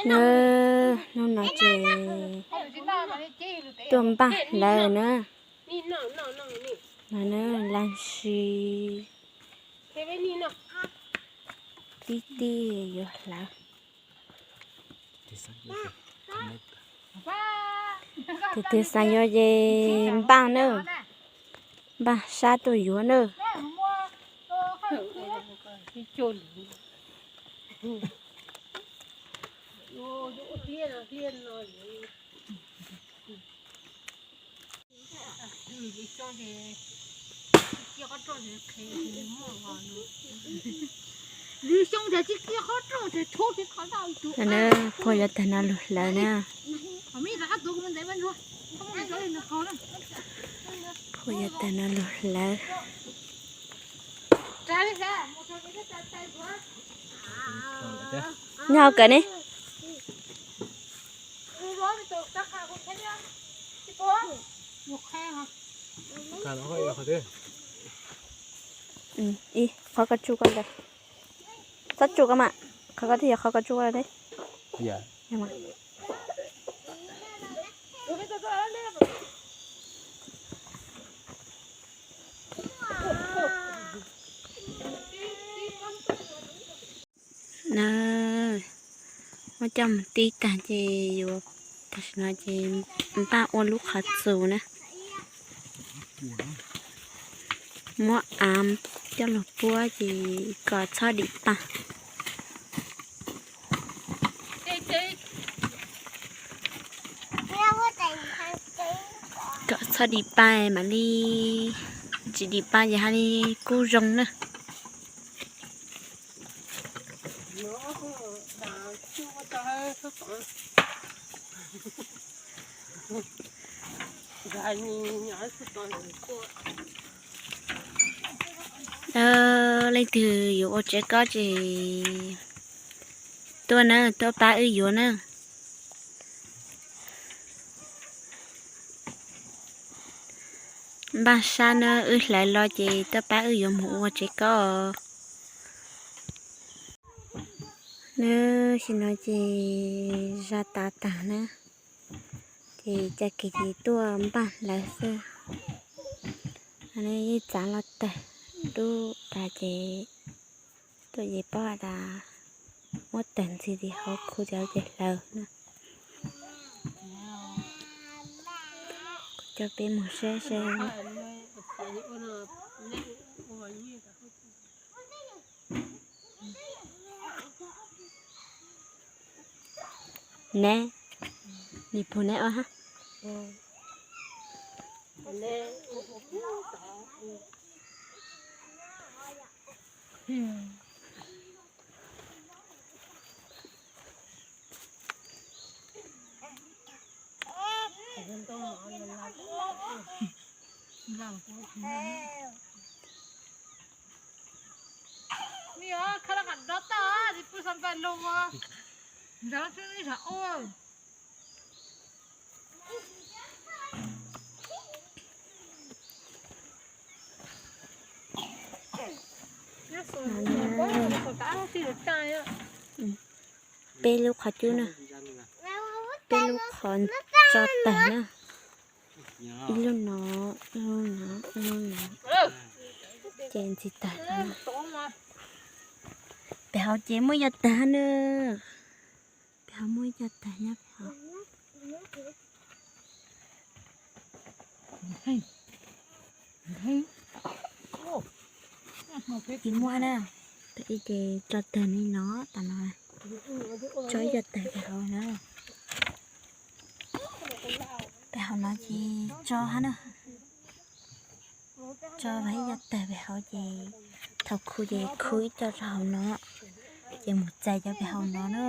Na, hnub no ces tuaj npaj hlawv na. No na, lag sis tib tib yuav hlawv. Tus twg xav yuav ces npaj na, npaj sab tuaj yuav na. Phuaj yuav tag no lug hlawv na. Phuaj yuav tag no lug hlawv. Nyob hauv kawm ne. Ib qhov koj tsuj koj ntawd, txhob tsuj koj mas, qhov koj twb yog qhov koj tsuj koj ntawd. Na, muab coj mus tib tag ces yuav, tam sim no ces npaj ua lub qhov txus na. Muab av coj los puab ces kom txhob dim pa. Kom txhob dim pa mam li, tsis dim pa ces ha li kub zoo na. Leej twg yuav ua tsev kob ces tuaj na, tuaj pab wb yuav na. Npaj sab na, wb hlawv los ces tuaj pab wb yuav mus ua tsev kob. Na, tam sim no ces zaj tav tag na, ces caj kev ces tuaj npaj hlawv xwb. Yeej txav los tawg dub tas ces tuaj ces paub has tas muab tawg ntxiv tim hauv khu ces hlawv na. Coj peb mus saib saib. Ne, nim pug ne ua ha. Peb lub qhov cub na, peb lub qhov tso tawg na, ib lub no, ib lub no, ib lub no, ces ntxiv tawg no. Pem hauv ces muaj yog tawg na, pem hauv muaj yog tawg nyob pem hauv. Tsis muaj na, pem ib ces tso tawg li no, tas no tso ib co tawg pem hauv na. Pem hauv no ces tso hab na, tso ib co tawg pem hauv ces thaum khu ces khu ib co rau hauv no, ces mus txais cov pem hauv no na.